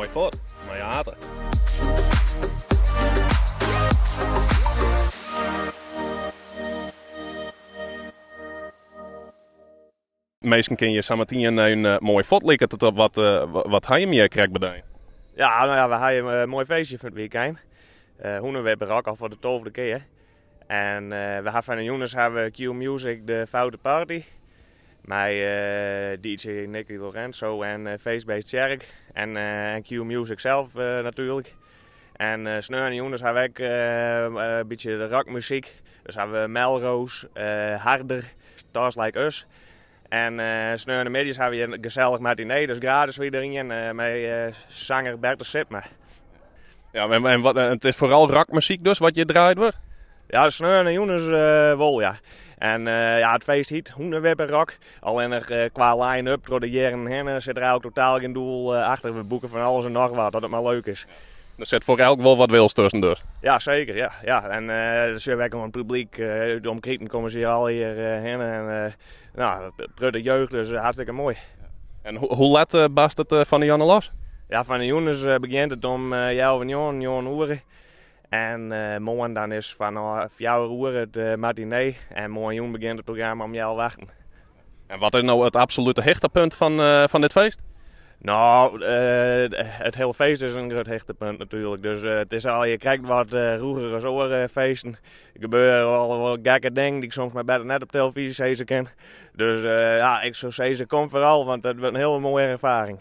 Moai fuort, mei Ate. Minsken kinne hjir sametien nei in moai fuort liket it op. Wat, wat ha jim hjir krekt bedein? Ja, no ja, we ha hjir in moai feestje fan it wykein. Hûnewipperrock al foar de tolfde kear. En we ha fan de jûns ha we Q Music de Foute Party. Mei DJ Nicky Lorenzo en Feestbeest Tsjerk. En Q Music sels natuerlik. En sneon jûns ha we ek in bytsje de rockmuzyk. Dus ha we Melrose, Harder, Stars Like Us. En sneon de middeis ha we hjir in gesellich matinee, dus gratis foar iderien mei sanger Bertus Sipma. Ja, en wat, it is foaral rockmuzyk dus wat hjir draaid wurdt? Ja, sneon en jûns wol, ja. En ja, it feest hyt Hûnewipperrock. Allinnich kwa line-up troch de jierren hinne sit der eigenlik totaal gjin doel achter. We boeke fan alles en noch wat, dat it mar leuk is. Der sit foar elk wol wat wils tusken dus? Ja, seker. Ja, ja. En dan sjogge we ek gewoan it publyk út de omkriten komme se hjir allegear hinne. En no, protte jeugd, dus hartstikke moai. En hoe let barst it fan de jûn los? Ja, fan de jûns begjint it om healwei njoggenen, njoggen oere. En moarn dan is fanôf fjouwer oere it matinee en moarnjûn begjint it programma om healwei achten. En wat is no it absolute hichtepunt fan dit feest? No, it hiele feest is in grut hichtepunt natuerlik. Dus it is allegear krekt wat rûger as oare feesten. Der gebeure wol wat gekke dingen dy't ik soms mar better net op telefyzje sizze kin. Dus ja, ik soe sizze kom foaral, want it wurdt in hiele moaie erfaring.